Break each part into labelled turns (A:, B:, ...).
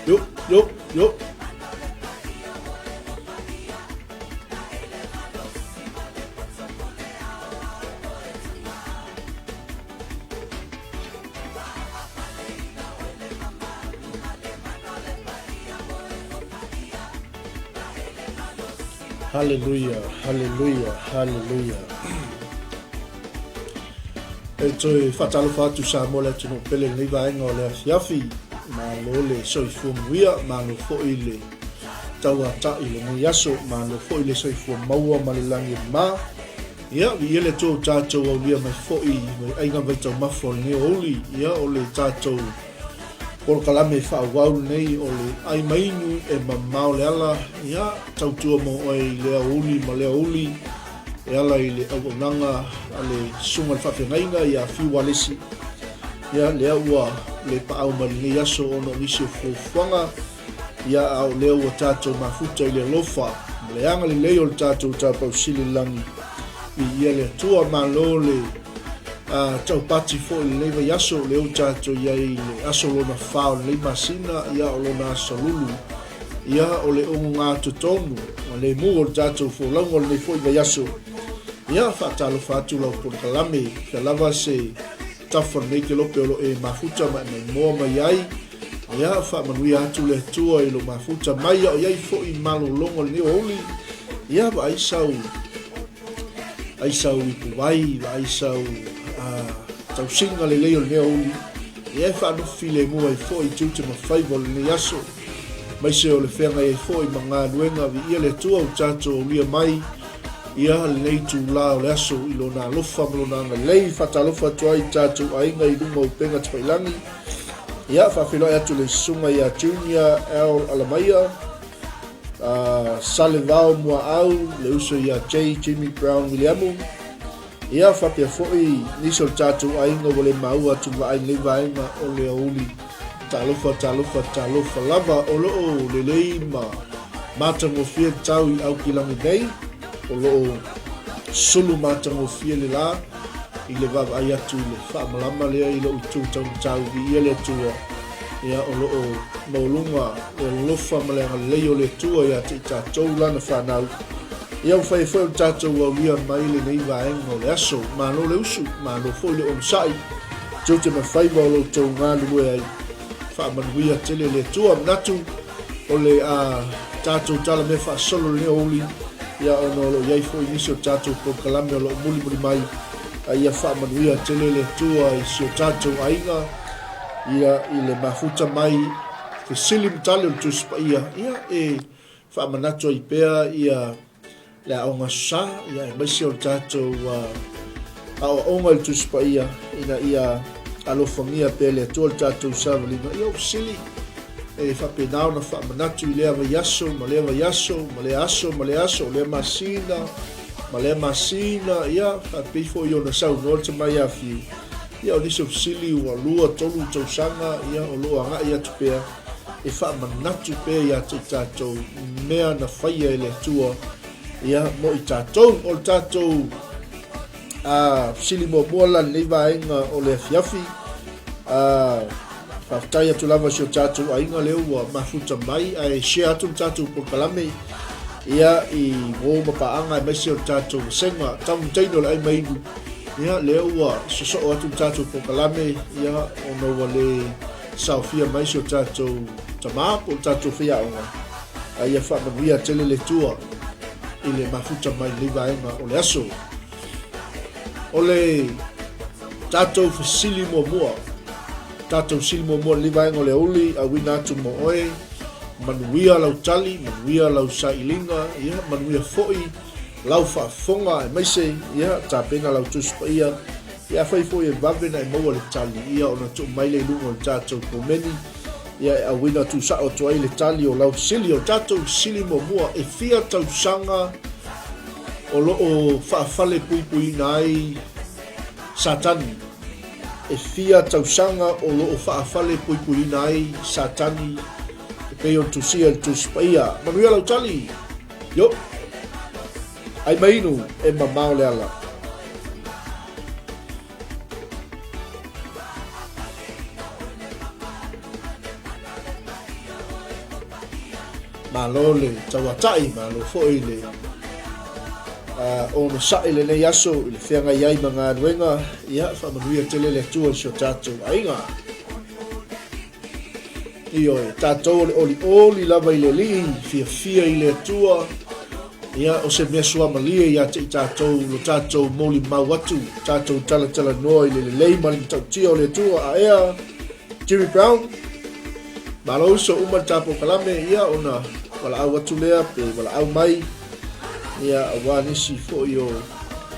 A: Yo, yo, yo. Haleluia, haleluia, haleluia. E toe faatalofa atu Samoa le atunuu pele i lenei vaega o le afiafi. Malo le soifua manuia, malo foi le tauata'i i lenei aso, malo foi le soifua maua ma le lagi e mama. Ia, viia le Atua ua tatou aulia mai foi mai aiga ma vaitaumafa o lenei aoauli. Ia, o le tatou polokalame faaauau lenei o le ai ma inu e mamao le ala. Ia, tautua mo oe i lea aoauli ma lea aoauli e ala i le auaunaga a le Susuga i le Faafeagaiga ia Fiu Alesi. Ia, lea ua le paau mai lenei aso ona o nisi o fuafuaga. Ia, a o lea ua tatou mafuta i le alofa ma le agalelei o le tatou Tapaau Sili i le lagi. Viia le Atua, malo le taupati foi i lenei vaiaso, lea ua tatou i ai i le aso lona fa o lenei masina, ia o lona aso lulu, ia o le ogogatotonu ma le mu o le tatou folauga o lenei foi vaiaso. Ia, faatalofa atu lau polokalame, fea lava se tafa o lenei kelope o lo o e mafuta ma e maimoa mai ai. Ia, faamanuia atu le Atua i lo mafuta mai a o i ai foi malologa o lenei aoauli. Ia, vaai sau, ai sau ipuvai, vaai sau tausiga lelei o lenei aoauli. Ia, e faanofo filemu ai foi tiute ma faiva o lenei aso. Aemaise o le feagai ai foi ma galuega, viia le Atua ua tatou aulia mai ia lenei itulā o le aso i Lona alofa ma Lona agalelei. Faatalofa atu ai i tatou aiga i luga o upega tafailagi. Ia, faafeiloai atu le susuga ia Junior L. Alamaia, Salevao Muaau, le uso ia J. Jimmy Brown Williamu. Ia, faapea foi nisi o le tatou aiga ua le maua atu vaai lenei vaega o le aoauli. Talofa, talofa, talofa lava. O lo o lelei ma matagofie le tau i Aukilani nei. O lo o sulu matagofie le la i le vaavaai atu i le faamalama lea i lou itu taumatau. Viia le Atua, ia o lo o maualuga le alofa ma le agalelei o le Atua ia te i tatou lana fanau. Ia ua fai ai foi o le tatou aulia mai lenei vaega o le aso. Malo le usu, malo foi le onosai. Tiute ma faiva o lo outou galulue ai. Faamanuia tele le Atua. Manatu o le a tatou tala mea faasolo lenei aoauli, ia ona o lo o i ai foi nisi o tatou polokalame o lo o mulimuli mai, a ia faamanuia tele le Atua i si o tatou aiga, ia i le mafuta mai fesili ma tali o le Tusi Paia, ia e faamanatu ai pea ia le Aoga Aso Sa, ia, aemaise o le tatou aoaoga i le Tusi Paia, ina ia alofagia pea e le Atua le tatou savaliga. Ia, o fesili e faapena ona faamanatu i lea vaiaso ma lea vaiaso ma lea aso ma lea aso, o lea masina ma lea masina, ia, faapei foi ona saunoa le tama ia Fiu, ia, o nisi o fesili ua 2, 3 tausaga, ia, o lo o agai atu pea e faamanatu pea ia te i tatou mea na faia e le Atua ia mo i tatou. O le tatou fesili muamua la lenei vaega o le afiafi. Faafetai atu lava si o tatou aiga lea ua mafuta mai ae share atu le tatou polokalame ia i uo ma paaga aemaise o le tatou vasega taumataina o le ai mainu. Ia lea ua sosoo atu le tatou polokalame ia ona ua le saofia mai si o tatou tama po o le tatou faiaoga, a ia faamanuia tele le Atua i le mafuta mai lenei vaega o le aso. O le tatou fesili muamua, tatou fesili muamua lenei vaega o le aoauli, auina atu mo oe, manuia lau tali, manuia lau sailiga, ia manuia foi lau faafofoga, aemaise ia tapena lau Tusi Paia. Ia afai foi e vave ona e maua le tali, ia ona tuu mai lea i luga o le tatou komeni, ia e auina tuusao atu ai le tali o lau fesili. O le tatou fesili muamua, e fia tausaga o lo o faafalepuipuiina ai Satani? E fia tausaga o lo o faafalepuipuiina ai Satani e pei ona tusia i le Tusi Paia? Manuia lau tali! Yo! Ai mainu e mamao le ala. Malo le tauatai, malo foi le onosai i lenei aso i le feagai ai ma galuega. Ia, faamanuia tele le Atua i si o tatou aiga. Ioe, tatou o le olioli lava i le Alii, fiafia i le Atua. Ia, o se mea suamalie ia te i tatou lo tatou molimau atu, tatou talatalanoa i le lelei ma le matautia o le Atua. Aea, Jerry Brown, malo uso, uma le ta polokalame, ia, ona valaau atu lea pe valaau mai, ia, aua nisi foi o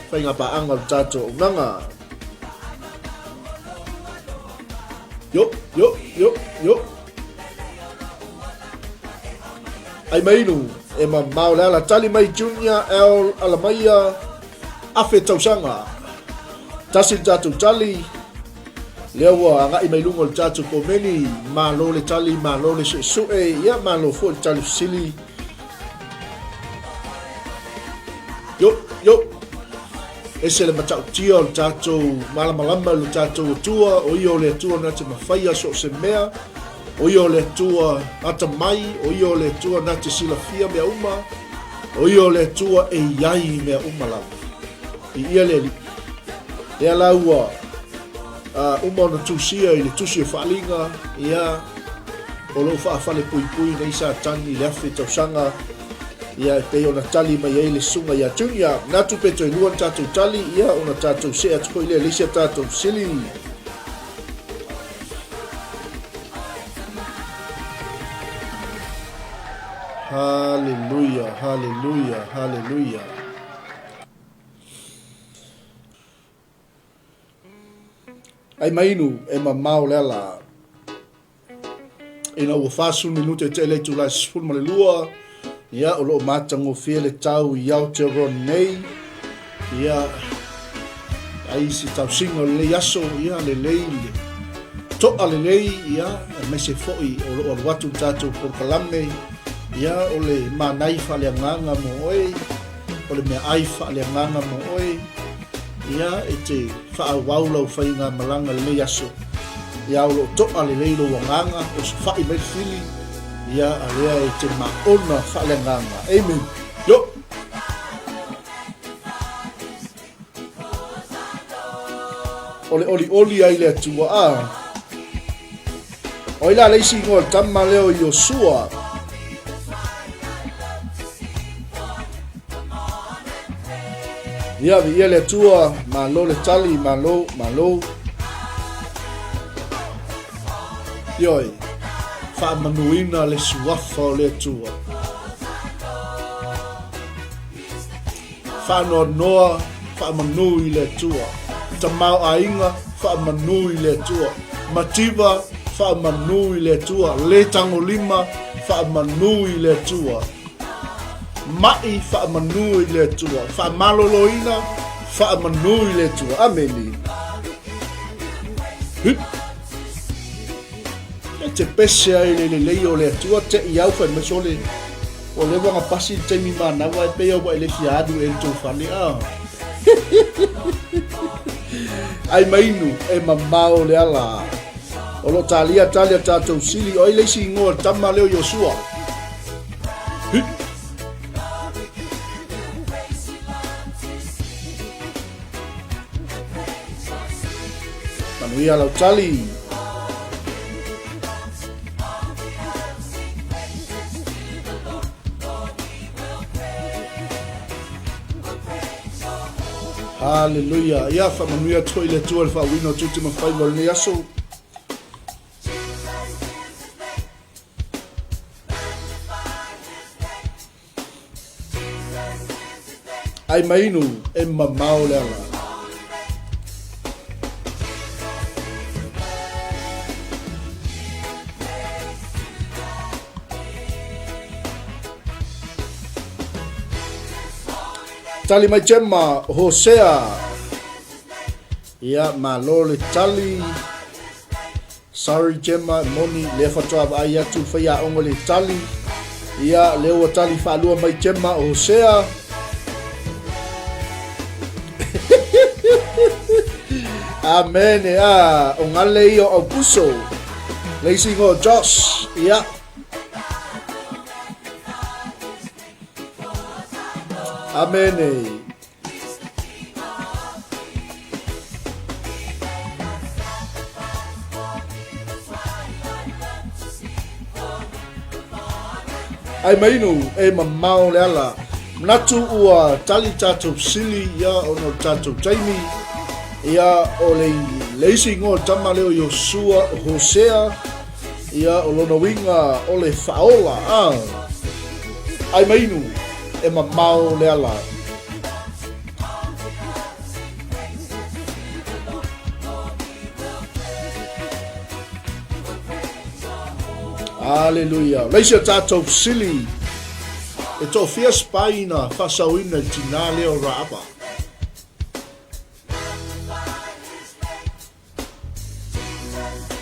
A: faiga paaga o le tatou auaunaga. Yo, yo, yo, yo. Ai mainu, e mamao le ala tali mai Junior L Alamaia afe tausaga. Tasi le tatou tali, lea ua agai mai luga o le tatou komeni, malo le tali, malo le suesue, ia malo foi le tali fesili. Yo, yo. Ese le matautia o le tatou malamalama i lo tatou Atua, o ia o le Atua na te mafaia so o se mea, o ia o le Atua atamai, o ia o le Atua na te silafia mea uma, o ia o le Atua e i ai i mea uma lava. Viia le Alii. Lea la ua uma ona tusia i le tusi o Faaaliga, ia, o lo o faafalepuipui nei Satani i le 1000 tausaga, ia, e pei ona tali mai ai le susuga ia Junior. Manatu pe toe lua ni tatou tali, ia, ona tatou see atu foi lea i le isi a tatou fesili. Haleluia, haleluia, haleluia. Ai mainu e mamao le ala. Ina ua 40 minute te le itula e 12, ia, o lo o matagofie le tau i Aotearoa nei. Ia, ai se tausiga o lenei aso, ia, lelei le to'a lelei, ia, aemaise foi o lo o alu atu le tatou polokalame, ia, o le manai faaleagaga mo oe, o le meaai faaleagaga mo oe, ia, e te faaauau lau faigamalaga i lenei aso, ia, o lo o to'a lelei lou agaga, osofai mai le fili, ia, a lea e te maona faaleagaga. Amen. Yo! O le olioli ai le Atua, a. O ai la le isi igoa o le tama lea o Iosua? Ia, viia le Atua, malo le tali, malo, malo. Ioe, faamanuina le suafa o le Atua. Faanoanoa, faamanu i le Atua. Tamaoaiga, faamanu i le Atua. Mativa, faamanu i le Atua. Le tagolima, faamanu i le Atua. Ma'i, faamanu i le Atua. Faamaloloina, faamanu i le Atua. Ameni. Hup. E te pese ai le lelei o le Atua, te i au fai mai sole. Ua leva ona pasi le taimi manava e pei ua e le fia alu e le tou fale a. Ai mainu e mamao le ala. O lo talia tali a tatou sili o ai le isi ingoa le tama leo Iosua. Hi. Manuia lau tali. Haleluia. Ia, faamanuia atu foi le Atua i le faauuina o tiute ma faiva o lenei aso. Ai mainu e mamao le ala. Tali mai Gemma, Hosea. Ia, malo le tali. Sorry Gemma, e moni, lea faatoa vaai atu le faiaoga le tali. Ia, lea ua tali faalua mai Gemma o Hosea. Amen, a, o ngale ia o Aukuso. Le isi ingoa o Josh. Ia. Amene. Ai mainu e mamao le ala. Manatu ua tali tatou sili ia ona o le tatou taimi. Ia o le, le isi ingoa o le tama lea o Iosua o Hosea. Ia o lona uiga o le faaola. Ah. Ai mainu e mamao le ala. Aleluia. Le isi o tatou fesili, e toafia spy na faasaoina i le tinā lea o Raaba?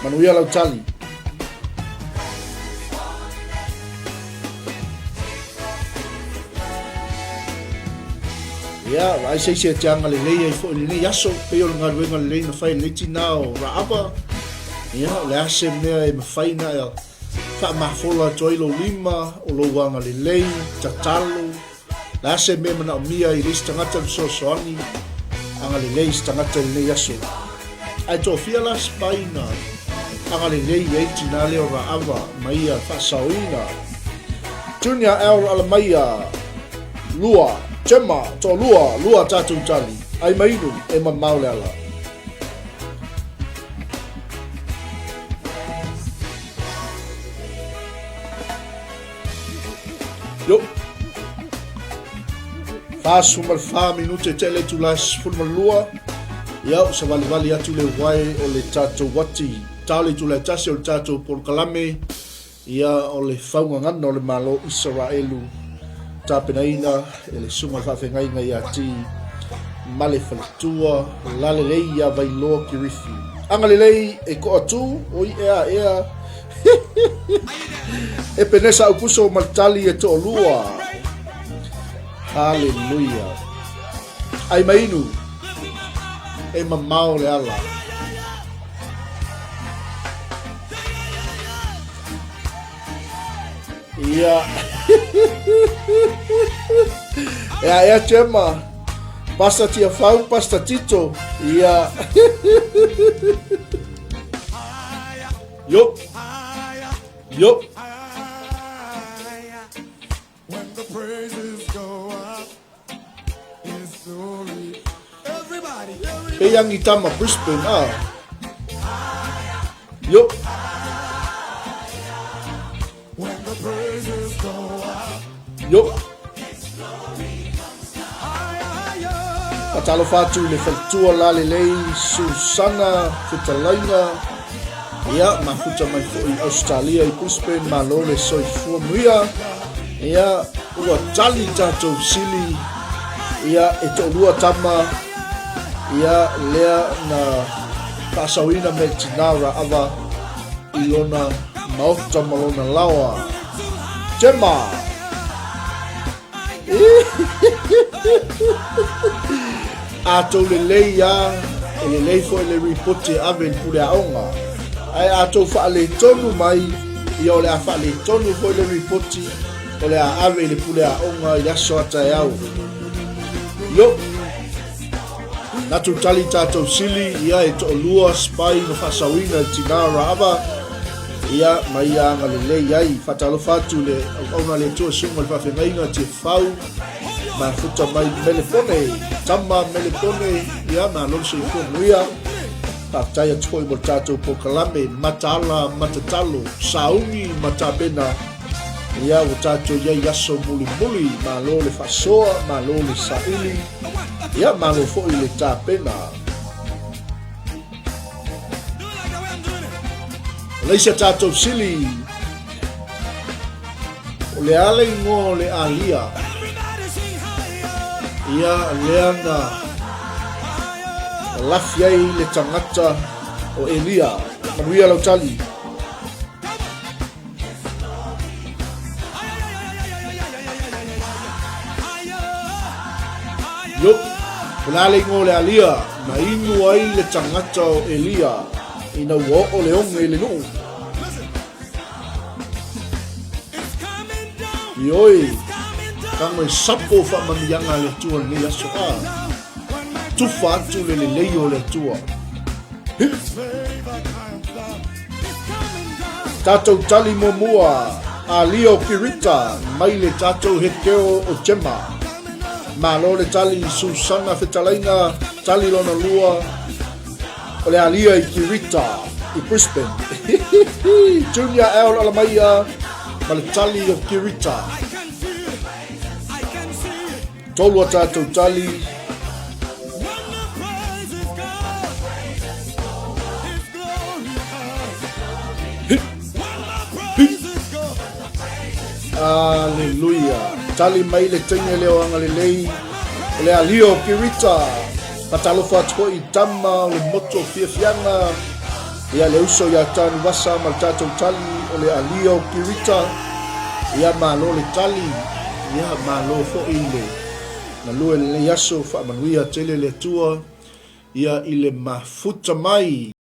A: Manuia lau tali. Ia, vaai se isi e te agalelei ai foi i lenei aso, pei o le galuega lelei na fai e lenei tinā o Raaba. Ia, o le a se mea e mafai na e faamafola atu ai lou lima, o lou agalelei, tatalo, le a se mea e manaomia i le isi tagata le fesoasoani, agalelei i se tagata i lenei aso. Ae toafia la spy na agalelei i ai le tinā lea o Raava ma ia faasaoina. Junior L Alamaia, lua, Gemma, toalua, lua tatou tali, ai mainu, e mamao le ala. Yo. 44 minute te le itula 12. Ia, o savalivali atu le uae o le tatou ati. Tao le itula e tasi o le tatou polokalame. Ia, o le faugagana o le Malo Isaraelu tapenaina e le susuga i le faafeagaiga ia Ti ma le faletua lalelei ia Vailoa Kirifi. Agalelei e toatu, oi ea ea. Epenesa Aukuso ma le tali e toalua. Haleluia. Ai mainu e mamao le ala. Ia. Ea ea Gemma. Pasta Tiafau, Pasta Tito. Ia. Yo. Yo.
B: When the praises go up, His glory. Everybody, everybody.
A: Peiangi tama Brisbane, ah. Yo.
B: When the praises go up,
A: Yo.
B: higher, higher.
A: Faatalofa atu i le faletua lalelei Susana Fetalaiga. Ia, mafuta mai foi i Australia i Brisbane, malo le soifua muia. Ia, ua tali tatou sili. Ia, e toalua tama. Ia, lea na faasaoina me le tinā Raava i lona maota ma lona laoa. Gemma! A tou lelei a, e lelei foi le ripoti e ave i le pule aoga. Ae a tou faaletonu mai, ia o le a faaletonu foi le ripoti o le a ave i le pule aoga i le aso a taeao. Yo! Natu tali tatou sili, ia e toalua spy na faasaoina i le tinā Raava, ia ma ia agalelei ai. Faatalofa atu i le auauna a le Atua Susuga i le Faafeagaiga Tiafau, mafuta mai Melepone, tama Melepone, ia malo le soifua manuia. Faafetai atu foi mo le tatou polokalame, mataala matatalo, sauni ma tapena. Ia ua tatou i ai aso mulimuli, malo le faasoa, malo le saili, ia malo foi le tapena. O le isi a tatou sili, o le a le igoa o le alia, ia lea na lafi ai le tagata o Elia. Manuia lau tali. Yo, o le a le igoa o le alia na inu ai le tagata o Elia ina ua oo le oge i le nuu. Ioe, Tago e sapo faamanuiaga a le Atua i lenei aso. A tufa atu le lelei o le Atua. Tatou tali muamua a Leo Kirita mai le tatou hekeo o Gemma. Malo le tali Susana Fetalaiga, tali lona lua o le alia i Kirita i Brisbane. Junior L Alamaia ma le tali o Kirita. Tolu a tatou tali. Aleluia. Tali mai le teine leo agalelei o le alio Kirita. Fatalofa atu foi i tama o le motu o fiafiaga. Ia le uso ia Tanuvasa ma le tatou tali o le alio Kirita. Ia malo le tali. Ia malo foi le galue lenei aso faamanuia tele le Atua ia i le mafuta mai.